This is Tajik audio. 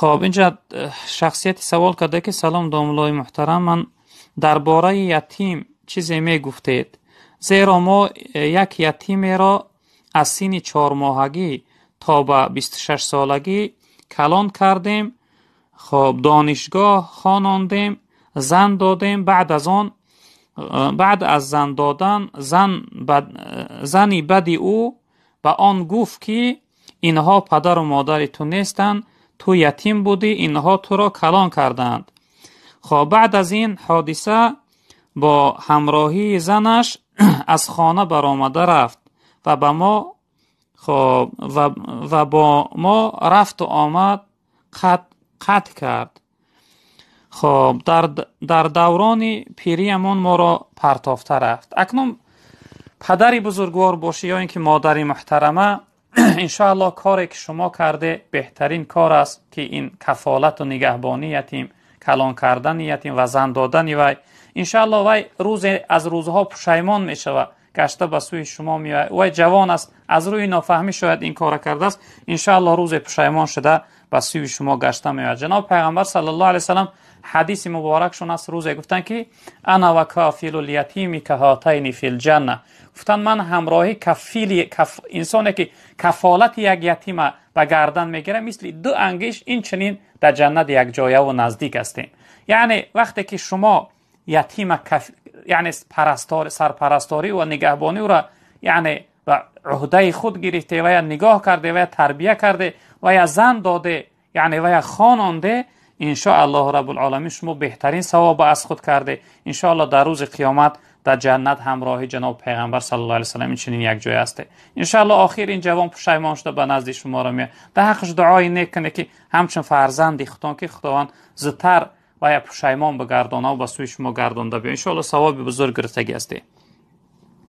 Хоб, инҷа шахсияти савол карда, ки салом, домуллои муҳтарам, ман дар бораи ятим чизе мегуфтед, зеро мо як ятимеро аз синни 4 моҳагӣ то ба 26 солагӣ калон кардем. Хоб, донишгоҳ хонондем, зан додем. Баъд аз он, баъд аз зан додан, зани бади ӯ ба он гуфт, ки инҳо падару модари ту нестанд, ту ятим будӣ, инҳо туро калон кардаанд. Хоб, баъд аз ин ҳодиса бо ҳамроҳии занаш аз хона баромада рафт ва ба мо, хоб, ва бо мо рафту омад қатъ кард. Хоб, дар даврони пириямон моро партофта рафт. Акнун падари бузургвор бошӣ ё ин ки модари муҳтарама, иншоаллоҳ, коре ки шумо карде, беҳтарин кор аст, ки ин кафолату нигаҳбонии ятим, калон кардани ятим ва зан додани вай. Иншоаллоҳ, вай рӯзе аз рӯзҳо пушаймон мешавад, гашта ба сӯи шумо меояд. Вай ҷавон аст, аз рӯи нофаҳмӣ шояд ин кора кардааст. Иншоаллоҳ, рӯзе пушаймон шуда, ба сӯи шумо гашта меояд. Ҷаноби Пайғамбар саллаллоҳу алайҳи васаллам ҳадиси муборакшон аст, рӯзе гуфтанд, ки أنا وكافل اليتيم كهاتين في الجنة. Гуфтанд, ман ҳамроҳи кафили инсоне ки кафолати як ятима ба гардан мегирад, мисли ду ангишт ин чунин дар ҷаннат якҷояву наздик ҳастем. Яъне вақте ки шумо ятима, яъне парастор, сарпарасторӣ ва нигаҳбонӣ ӯра, яъне ба уҳдаи худ гирифте ва я нигоҳ карде, ва я тарбия карде, ва я зан доде, яъне ва я хононде, иншоаллоҳу раббулоламин, шумо беҳтарин савоба аз худ карде. Иншоаллоҳ, дар рӯзи қиёмат дар ҷаннат ҳамроҳи ҷаноби Пайғамбар саллаллоҳу алайҳи васаллам инчунин якҷоя ҳасте. Иншоаллоҳ, охир ин ҷавон пушаймон шуда, ба назди шуморо меояд. Дар ҳаққаш дуои нек кунед, ки ҳамчун фарзанди худтон, ки Худованд зудтар ва я пушаймон бигардонаву ба сӯи шумо гардонда биё. Иншоаллоҳ, савоби бузург гирифтагӣ ҳасте.